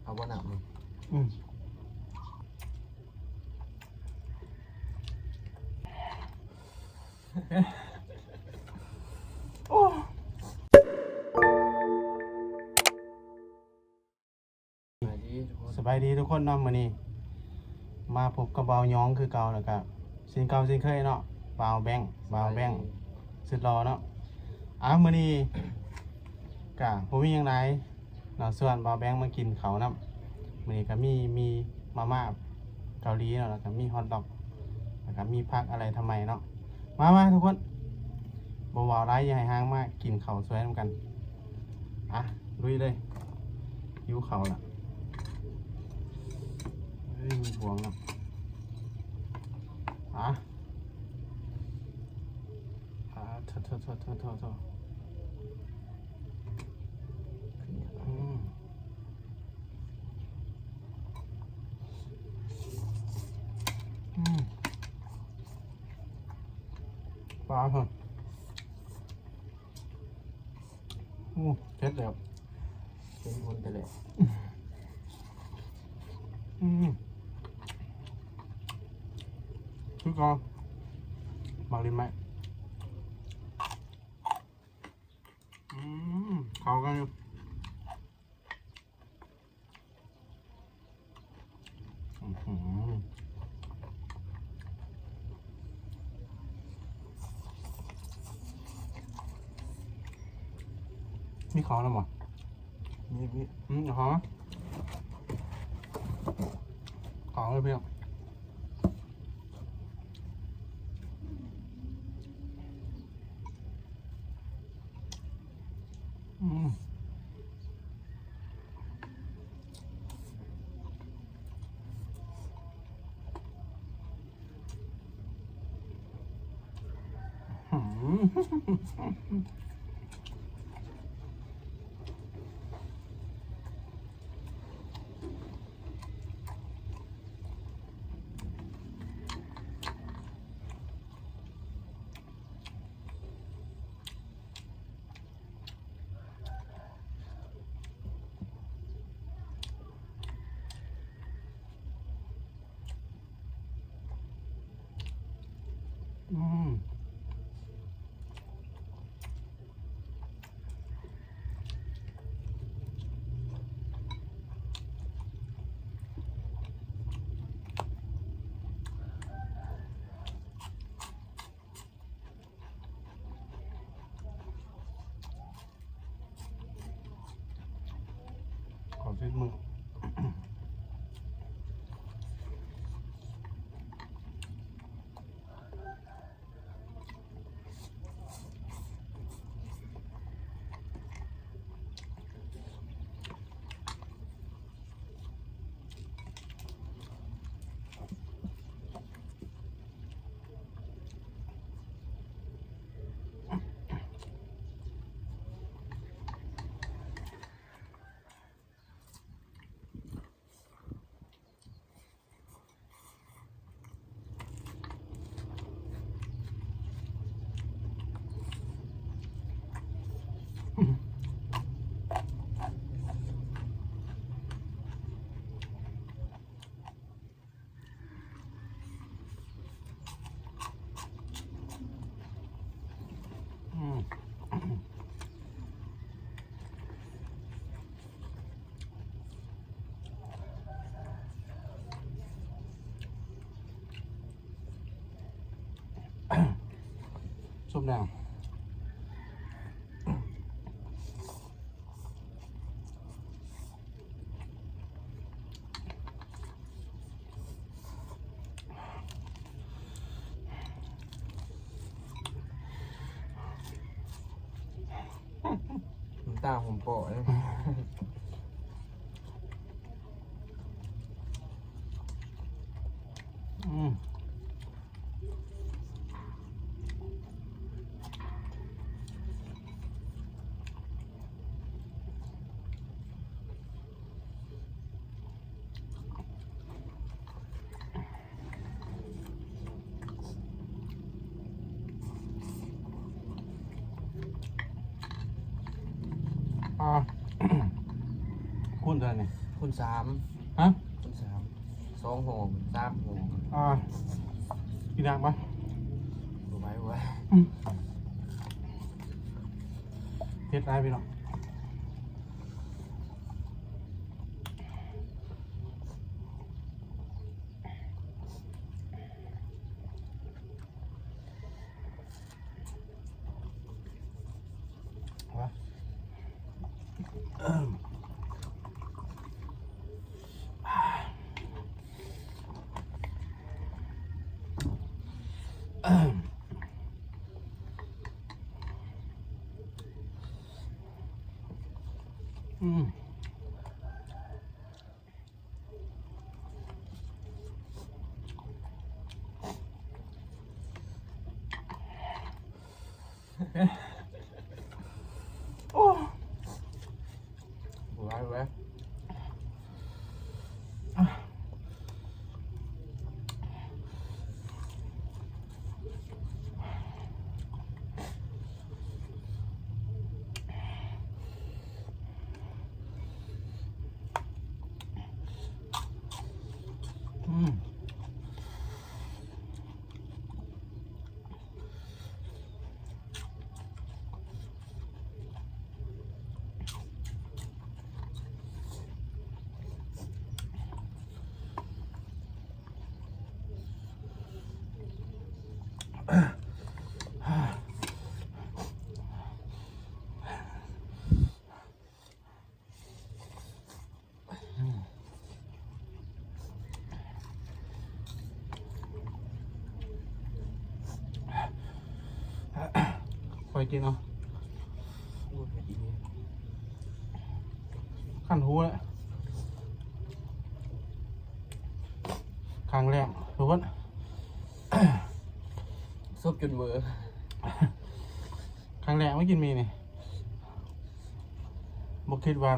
ເອົາບໍ່ນ້ຳນີ້? ອືມ ໂອ້. ສະບາຍດີທຸກຄົນ ສະບາຍດີທຸກຄົນເນາະ. ມື້ນີ້ມາພົບກັບບ່າວຍອງຄືເກົ່າ ແລ້ວກະເຊັ່ນເກົ່າເຊັ່ນເຄີຍເນາະ ບ່າວແບັງ ບ່າວແບັງ ສະບາຍດີ ສຸດຫຼໍ່ເນາະ. ອ່າ ມື້ນີ້ກະບໍ່ມີຫຍັງຫຼາຍເນາະ ຊວນບ່າວແບັງມາກິນເຂົ້ານຳ. ມື້ນີ້ກະມີ ມີມາມ່າເກົາຫຼີເນາະ ແລ້ວກະມີຮອດດັອກ ແລ້ວກະມີຜັກອາໄລທຳໄມເນາະ. ມາ ມາທຸກຄົນ ບໍ່ເວົ້າຫຼາຍ ຢ່າໃຫ້ຫ່າງ ມາກິນເຂົ້າຊ່ວຍນຳກັນ. ອ່ະ ລຸຍເລີຍ ຫິວເຂົ້າລະ. ເອີຍ ມີບ່ວງເນາະ. ອ່ະ ອ່າ ໂຖ ໂຖ ໂຖ ໂຖ ໂຖ ອືມ ອືມ ປາເພິ່ນ ໂອ້ ເຜັດແລ້ວ ເປັນຄົນແທ້ແຫຼະ. ອືມ ຄືເກົ່າ ໝາກລິນໄມ້. ອືມ ເຂົ້າກັນຢູ່. ອືຫື ມີເຂົ້ານຳບໍ່? ມີ ມີ ອືມ ເອົາເຂົ້າມາ ເຂົ້າເລີຍພີ່ນ້ອງ. ອືມ ອືມ. ອືມ. ຂໍຕິດມື. ອືມ ສົມແດງ. ນ້ຳຕາຫົວເປາະເດ້. ອືມ. ອ ອ່າ ຄູນເທົ່າໃດນີ້? ຄູນສາມ. ຮະ? ຄູນສາມ ສອງຫໍ່ ສາມຫໍ່. ອ່າ ກິນໜັກບໍ່? ບໍ່ໄຫວ ບໍ່ໄຫວ. ອືມ ເຜັດຫຼາຍພີ່ນ້ອງ. ອືມ. ໂອ້ ບໍ່ໄຫວ ບໍ່ໄຫວ. ອືມ. ຂ້ອຍກິນເອົາ. ໂອ້ ເຜັດອີ່ຫຼີ. ຄັນຫູແຫຼະ ຄັ້ງແລກທຸກຄົນ. ສົບຈົນເວີ. ຄັ້ງແລກມາກິນໝີ່ນີ້ ບໍ່ຄິດວ່າ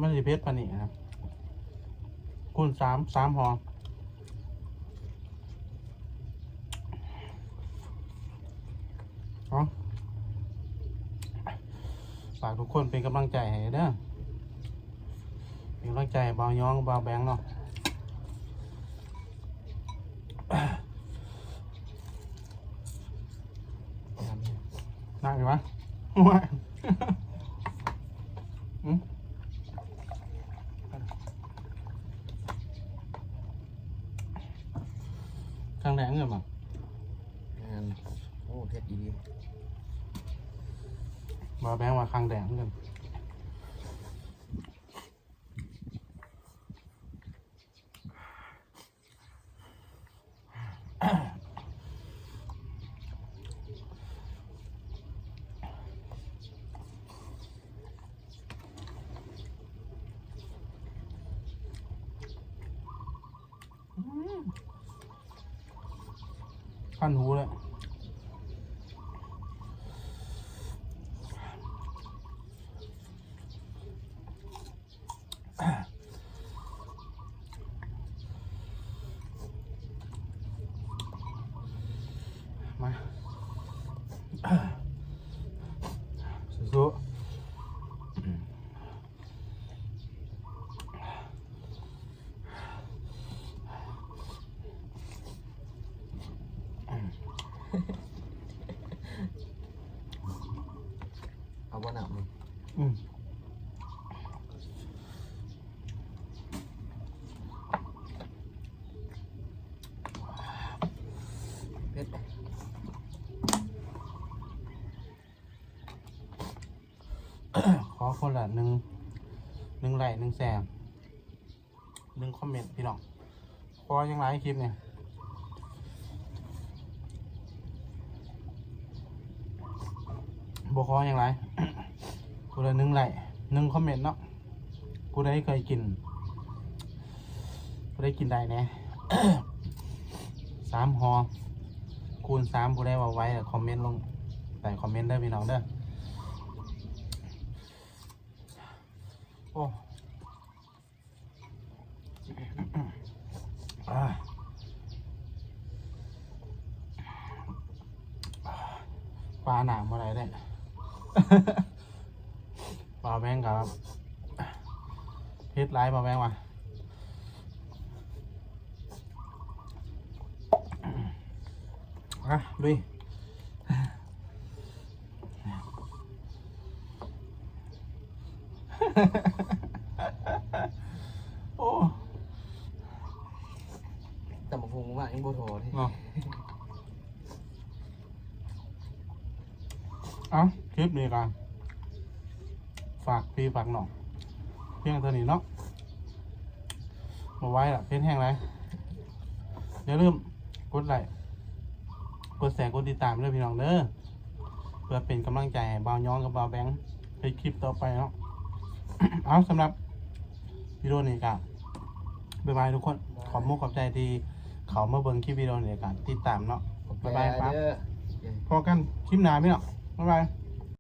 ມັນຊິເຜັດປານນີ້ນະ. ຄູນສາມ ສາມຫໍ່. ເອົາ ຝາກທຸກຄົນເປັນກຳລັງໃຈໃຫ້ເດີ ເປັນກຳລັງໃຈໃຫ້ບ່າວຍອງ ບ່າວແບງເນາະ. ໜັກຢູ່ວະ ໂອ້ຍ. ອືມ ຄັ້ງແລກເລີຍບໍ່? ແມ່ນ. ໂອ້ ເຜັດອີ່ຫຼີ. ບໍ່ແມ່ນວ່າຄັ້ງແລກເລີຍ. ອືມ ຄັນຫູເລີຍ. ມາ ສູ້ໆ. ເອົາບໍ່ນ້ຳນີ້? ອືມ ເຜັດ. ຂໍຄົນລະໜຶ່ງ ໜຶ່ງໄລ້ ໜຶ່ງແຊ ໜຶ່ງຄອມເມັນພີ່ນ້ອງ. ຂໍຫຍັງຫຼາຍຄລິບນີ້ ບໍ່ຂໍຫຍັງຫຼາຍ. ຜູ້ລະໜຶ່ງໄລ້ ໜຶ່ງຄອມເມັນເນາະ. ຜູ້ໃດເຄີຍກິນ ຜູ້ໃດກິນໄດ້ແດ່ ສາມຫໍ່ ຄູນສາມ. ຜູ້ໃດເວົ້າໄວ ຄອມເມັນລົງໃຕ້ຄອມເມັນເດີພີ່ນ້ອງເດີ. ໂອ້ ອ່າ ປາໜາມບໍ່ໄດ້ເດ້ ປ ບ່າວແບງກໍເຜັດຫຼາຍ ບ່າວແບງວ່າ. ອ່ະ ລຸຍ. ໂອ້ ຕຳບັກຫຸ່ງມາຍັງບໍ່ພໍເດ ເນາະ. ເອົ້າ ຄລິບນີ້ກໍຝາກພີ່ຝາກນ້ອງພຽງເທົ່ານີ້ເນາະ. ບໍ່ໄຫວລະ ເຜັດແຮງຫຼາຍ. ຢ່າລືມກົດໄລ້ ກົດແຊ ກົດຕິດຕາມເດີພີ່ນ້ອງເດີ ເພື່ອເປັນກຳລັງໃຈໃຫ້ບ່າວຍອງກັບບ່າວແບງເຮັດຄລິບຕໍ່ໄປເນາະ. ເອົາ ສຳລັບວິດີໂອນີ້ກໍບາຍບາຍທຸກຄົນ. ຂອບມຸກຂອບໃຈທີ່ເຂົ້າມາເບິ່ງຄລິບວິດີໂອນີ້ ແລະກໍຕິດຕາມເນາະ. ບາຍບາຍ. ພໍ້ກັນຄລິບໜ້າພີ່ນ້ອງ. ບາຍບາຍ.